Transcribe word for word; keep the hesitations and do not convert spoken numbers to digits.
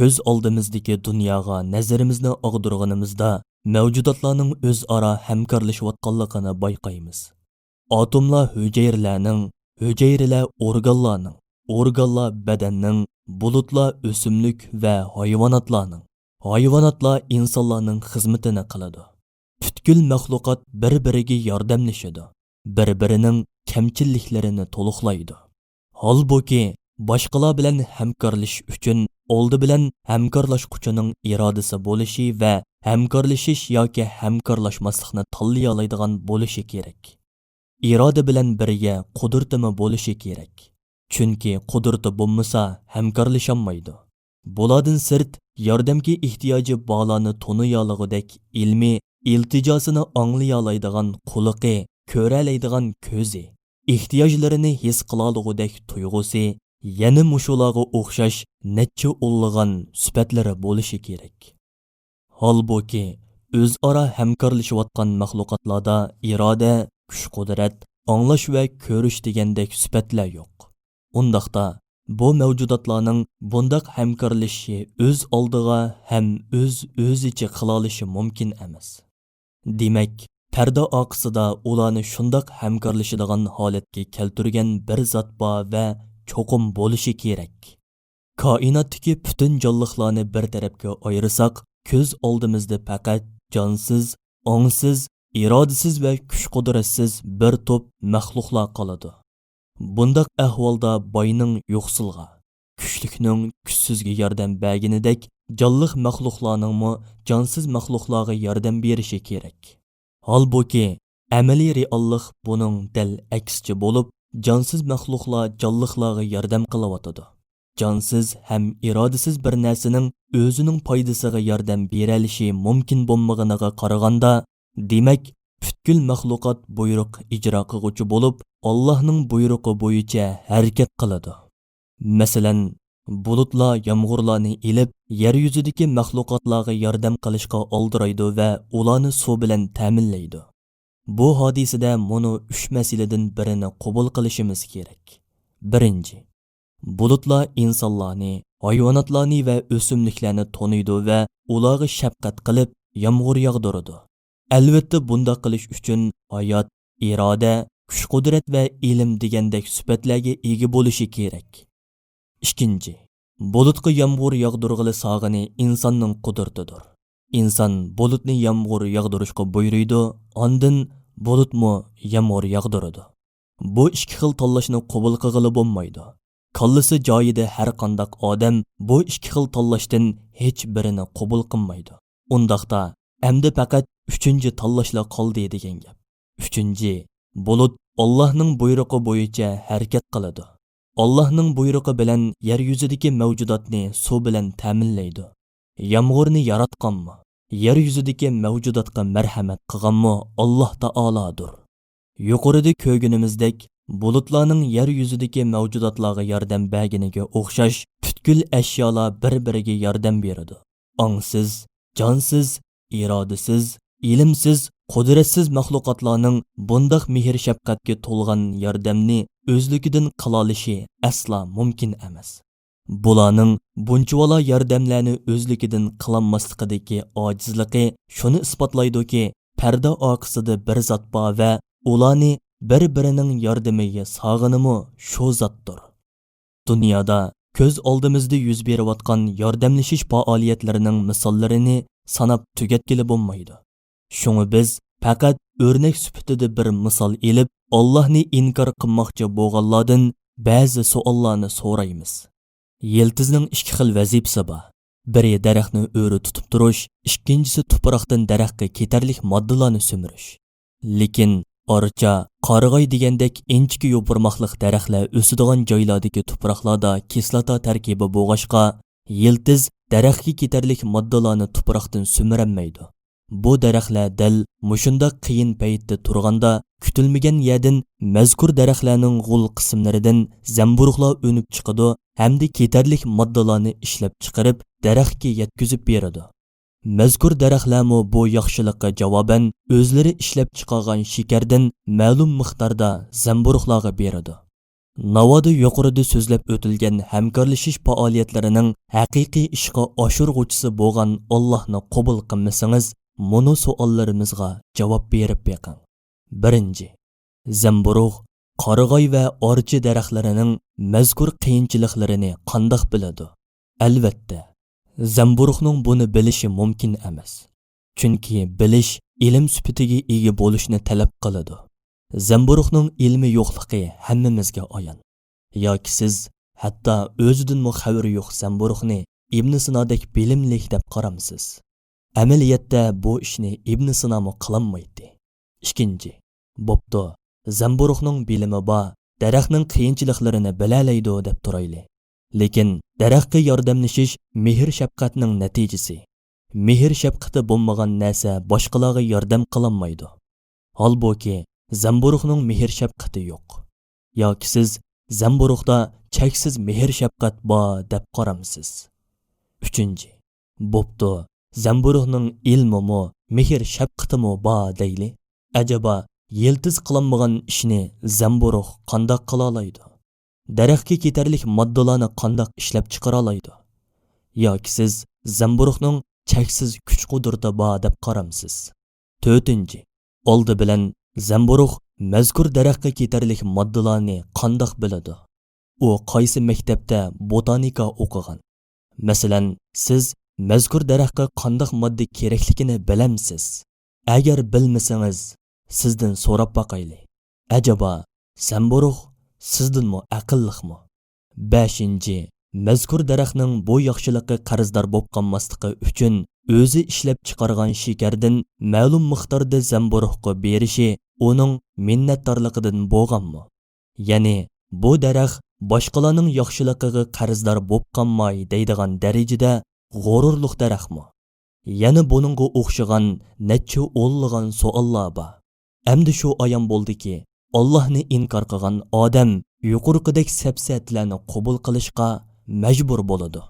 كۆز ئالدىمىزدىكى دۇنياغا نەزىرىمىزنى ئاغدۇرغىنىمىزدا، مەۋجۇداتلارنىڭ ئۆزئارا ھەمكارلىشىۋاتقانلىقىنى بايقايمىز. ئاتوملار ھۈجەيرىلەرنىڭ، ھۈجەيرىلەر ئورگانلارنىڭ، ئورگانلار بەدەننىڭ، بۇلۇتلار ئۆسۈملۈك ۋە ھايۋاناتلارنىڭ، ھايۋاناتلار ئىنسانلارنىڭ خىزمىتىنى قىلىدۇ. پۈتكۈل مەخلۇقات بىر-بىرىگە ياردەملىشىدۇ، بىر-بىرىنىڭ كەمچىللىكلىرىنى تولۇقلايدۇ. ھالبۇكى، باشقىلار بىلەن ھەمكارلىشىش ئۈچۈن ئالدى بىلەن ھەمكارلاشقۇچىنىڭ ئىرادىسى بولۇشى ۋە ھەمكارلىشىش ياكى ھەمكارلاشماسلىقنى تاللىيالايدىغان بولۇشى كېرەك. ئىرادە بىلەن بىرگە قۇدرىتىمۇ بولۇشى كېرەك. چۈنكى قۇدرىتى بولمىسا، ھەمكارلىشالمايدۇ. بۇلاردىن سىرت، ياردەمگە ئېھتىياجى بارلارنى تونۇيالىغۇدەك ئىلمى، ئىلتىجاسىنى ئاڭلىيالايدىغان قۇلىقى، كۆرەلەيدىغان كۆزى، ئېھتىياجلىرىنى ھېس قىلالىغۇدەك تۇيغۇسى، يەنە مۇشۇلارغا ئوخشاش نەچچە ئونلىغان سۈپەتلىرى بولۇشى كېرەك. ھالبۇكى، ئۆزئارا ھەمكارلىشىۋاتقان مەخلۇقاتلاردا ئىرادە، كۈچ-قۇدرەت، ئاڭلاش ۋە كۆرۈش دېگەندەك سۈپەتلەر يوق. ئۇنداقتا، بۇ مەۋجۇداتلارنىڭ بۇنداق ھەمكارلىشىشى ئۆز ئالدىغا ھەم ئۆز-ئۆزىچە قىلالىشى مۇمكىن ئەمەس. دېمەك، پەردە ئارقىسىدا ئۇلارنى شۇنداق ھەمكارلىشىدىغان ھالەتكە كەلتۈرگەن بىر زات بار ۋە چوقۇم بولۇشى كېرەك. كائىناتتىكى پۈتۈن جانلىقلارنى بىر تەرەپكە ئايرىساق، كۆز ئالدىمىزدا پەقەت جانسىز، ئاڭسىز، ئىرادىسىز ۋە كۈچ-قۇدرەتسىز بىر توپ مەخلۇقلار قالىدۇ. بۇنداق ئەھۋالدا باينىڭ يوقسۇلغا، كۈچلۈكنىڭ كۈچسىزگە ياردەم بەرگىنىدەك، جانلىق مەخلۇقلارنىڭمۇ جانسىز مەخلۇقلارغا ياردەم بېرىشى كېرەك. ھالبۇكى، ئەمەلىي رېئاللىق بۇنىڭ دەل ئەكسىچە بولۇپ، جانسىز مەخلۇقلار جانلىقلارغا ياردەم قىلىۋاتىدۇ. جانسىز ھەم ئىرادىسىز بىر نەرسىنىڭ ئۆزىنىڭ پايدىسىغا ياردەم بېرەلىشى مۇمكىن بولمىغىنىغا قارىغاندا، دېمەك، پۈتكۈل مەخلۇقات بۇيرۇق ئىجرا قىلغۇچى بولۇپ، ئاللاھنىڭ بۇيرۇقى بويىچە ھەرىكەت قىلىدۇ. مەسىلەن، بۇلۇتلار يامغۇرلارنى ئېلىپ، يەر يۈزىدىكى مەخلۇقاتلارغا ياردەم قىلىشقا ئالدىرايدۇ ۋە ئۇلارنى سۇ بىلەن تەمىنلەيدۇ. بۇ ھادىسىدە مۇنۇ ئۈچ مەسىلىدىن بىرىنى قوبۇل قىلىشىمىز كېرەك. بىرىنچى، بۇلۇتلار ئىنسانلارنى، ھايۋاناتلارنى ۋە ئۆسۈملۈكلەرنى تونۇيدۇ ۋە ئۇلارغا شەپقەت قىلىپ، يامغۇر ياغدۇرىدۇ. ئەلۋەتتە، بۇنداق قىلىش ئۈچۈن ھايات، ئىرادە، كۈچ-قۇدرەت ۋە ئىلىم دېگەندەك سۈپەتلەرگە ئىگە بولۇشى كېرەك. ئىككىنچى، بۇلۇتقا يامغۇر ياغدۇرغىلى ساغىنى ئىنساننىڭ قۇدرىتىدۇر. ئىنسان بۇلۇتنى يامغۇر ياغدۇرۇشقا بۇيرۇيدۇ، ئاندىن بۇلۇتمۇ يامغۇر ياغدۇرىدۇ. بۇ ئىككى خىل تاللاشنى قوبۇل قىلغىلى بولمايدۇ. كاللىسى جايىدا ھەر قانداق ئادەم بۇ ئىككى خىل تاللاشتىن ھېچ بىرىنى قوبۇل قىلمايدۇ. ئۇنداقتا، ئەمدى پەقەت ئۈچىنچى تاللاشلا قالدى دېگەن گەپ. ئۈچىنچى، بۇلۇت ئاللاھنىڭ بۇيرۇقى بويىچە ھەرىكەت قىلىدۇ. ئاللاھنىڭ بۇيرۇقى بىلەن يەر يۈزىدىكى مەۋجۇداتنى سۇ بىلەن تەمىنلەيدۇ. يامغۇرنى ياراتقانمۇ، يەر يۈزىدىكى مەۋجۇداتقا مەرھەمەت قىلغانمۇ ئاللاھ تائالادۇر. يۇقىرىدا كۆرگىنىمىزدەك، بۇلۇتلارنىڭ يەر يۈزىدىكى مەۋجۇداتلارغا ياردەم بەرگىنىگە ئوخشاش، پۈتكۈل ئەشيالار بىر-بىرىگە ياردەم بېرىدۇ. ئاڭسىز، جانسىز، ئىرادىسىز، ئىلىمسىز، قۇدرەتسىز مەخلۇقاتلارنىڭ بۇنداق مېھىر-شەپقەتكە تولغان ياردەمنى ئۆزلۈكىدىن قىلالىشى ئەسلا مۇمكىن ئەمەس. بۇلارنىڭ بۇنچىۋالا ياردەملەرنى ئۆزلۈكىدىن قىلالماسلىقىدىكى ئاجىزلىقى شۇنى ئىسپاتلايدۇكى، پەردە ئارقىسىدا بىر زات بار ۋە ئۇلارنى بىر-بىرىنىڭ ياردىمىگە ساغىنىمۇ شۇ زاتتۇر. دۇنيادا كۆز ئالدىمىزدا يۈز بېرىۋاتقان ياردەملىشىش پائالىيەتلىرىنىڭ مىساللىرىنى ساناپ تۈگەتكىلى بولمايدۇ. شۇڭا بىز پەقەت ئۆرنەك سۈپىتىدە بىر مىسال ئېلىپ، ئاللاھنى ئىنكار قىلماقچى بولغانلاردىن بەزى سوئاللارنى سورايمىز. يىلتىزنىڭ ئىككى خىل ۋەزىپىسى بار. بىرى دەرەخنى ئۆرە تۇتۇپ تۇرۇش، ئىككىنچىسى تۇپراقتىن دەرەخكە كېتەرلىك ماددىلارنى سۈمۈرۈش. لېكىن ئارچا، قارىغاي دېگەندەك ئىنچىكە يوپۇرماقلىق دەرەخلەر ئۆسىدىغان جايلاردىكى تۇپراقلاردا كىسلاتا تەركىبى بولغاچقا، يىلتىز دەرەخكە كېتەرلىك ماددىلارنى تۇپراقتىن سۈمۈرەلمەيدۇ. بۇ دەرەخلەر دەل مۇشۇنداق قىيىن پەيتتە تۇرغاندا، كۈتۈلمىگەن يەردىن مەزكۇر دەرەخلەرنىڭ غۇل قىسىملىرىدىن زەمبۇرۇغلار ئۈنۈپ چىقىدۇ ھەمدە كېتەرلىك ماددىلارنى ئىشلەپچىقىرىپ، دەرەخكە يەتكۈزۈپ بېرىدۇ. مەزكۇر دەرەخلەرمۇ بۇ ياخشىلىققا جاۋابەن ئۆزلىرى ئىشلەپچىقارغان شېكەردىن مەلۇم مىقداردا زەمبۇرۇغلارغا بېرىدۇ. ناۋادا يۇقىرىدا سۆزلەپ ئۆتۈلگەن ھەمكارلىشىش پائالىيەتلىرىنىڭ ھەقىقىي ئىشقا ئاشۇرغۇچىسى بولغان ئاللاھنى قوبۇل قىلمىسىڭىز، مۇنۇ سوئاللىرىمىزغا جاۋاب بېرىپ بېقىڭ. بىرىنچى، زەمبۇرۇغ، قارىغاي ۋە ئارچا دەرەخلىرىنىڭ مەزكۇر قىيىنچىلىقلىرىنى قانداق بىلىدۇ؟ ئەلۋەتتە، زەمبۇرۇغنىڭ بۇنى بىلىشى مۇمكىن ئەمەس. چۈنكى بىلىش ئىلىم سۈپىتىگە ئىگە بولۇشنى تەلەپ قىلىدۇ. زەمبۇرۇغنىڭ ئىلمى يوقلۇقى ھەممىمىزگە ئايان. ياكى سىز ھەتتا ئۆزىدىنمۇ خەۋىرى يوق زەمبۇرۇغنى ئىبن سىنادەك بىلىملىك دەپ قارامسىز؟ ئەمەلىيەتتە بۇ ئىشنى ئىبن سىنامۇ قىلالمايتتى. ئىككىنچى، بوپتۇ، زەمبۇرۇغنىڭ بىلىمى بار، دەرەخنىڭ قىيىنچىلىقلىرىنى بىلەلەيدۇ دەپ تۇرايلى. لېكىن دەرەخكە ياردەملىشىش مېھىر-شەپقەتنىڭ نەتىجىسى. مېھىر-شەپقىتى بولمىغان نەرسە باشقىلارغا ياردەم قىلالمايدۇ. ھالبۇكى، زەمبۇرۇغنىڭ مېھىر-شەپقىتى يوق. ياكى سىز زەمبۇرۇغدا چەكسىز مېھىر-شەپقەت بار دەپ قارامسىز؟ ئۈچىنچى، بوپتۇ، زەمبۇرۇغنىڭ ئىلمىمۇ، مېھىر-شەپقىتىمۇ بار دەيلى. ئەجەبا، يىلتىز قىلالمىغان ئىشنى زەمبۇرۇغ قانداق قىلالايدۇ؟ دەرەخكە كېتەرلىك ماددىلارنى قانداق ئىشلەپ چىقىرالايدۇ؟ ياكى سىز زەمبۇرۇغنىڭ چەكسىز كۈچ-قۇدرىتى بار دەپ قارامسىز؟ تۆتىنچى، ئالدى بىلەن زەمبۇرۇغ مەزكۇر دەرەخكە كېتەرلىك ماددىلارنى قانداق بىلىدۇ؟ ئۇ قايسى مەكتەپتە بوتانىكا ئوقۇغان؟ مەسىلەن، سىز مەزكۇر دەرەخكە قانداق ماددا كېرەكلىكىنى بىلەمسىز؟ ئەگەر بىلمىسىڭىز، سىزدىن سوراپ باقايلى. ئەجەبا، زەمبۇرۇغ سىزدىنمۇ ئەقىللىقمۇ؟ بەشىنچى، مەزكۇر دەرەخنىڭ بۇ ياخشىلىققا قەرزدار بولۇپ قالماسلىقى ئۈچۈن ئۆزى ئىشلەپ چىقارغان شېكەردىن مەلۇم مىقداردا زەمبۇرۇغقا بېرىشى ئۇنىڭ مىننەتدارلىقىدىن بولغانمۇ؟ يەنى، بۇ دەرەخ باشقىلارنىڭ ياخشىلىقىغا قەرزدار بولۇپ قالماي دەيدىغان دەرىجىدە غۇرۇرلۇق دەرەخمۇ؟ يەنە بۇنىڭغا ئوخشىغان نەچچە ئونلىغان سوئاللار بار. ئەمدى شۇ ئايان بولدىكى، ئاللاھنى ئىنكار قىلغان ئادەم يۇقىرىقىدەك سەپسەتىلەرنى قوبۇل قىلىشقا مەجبۇر بولىدۇ.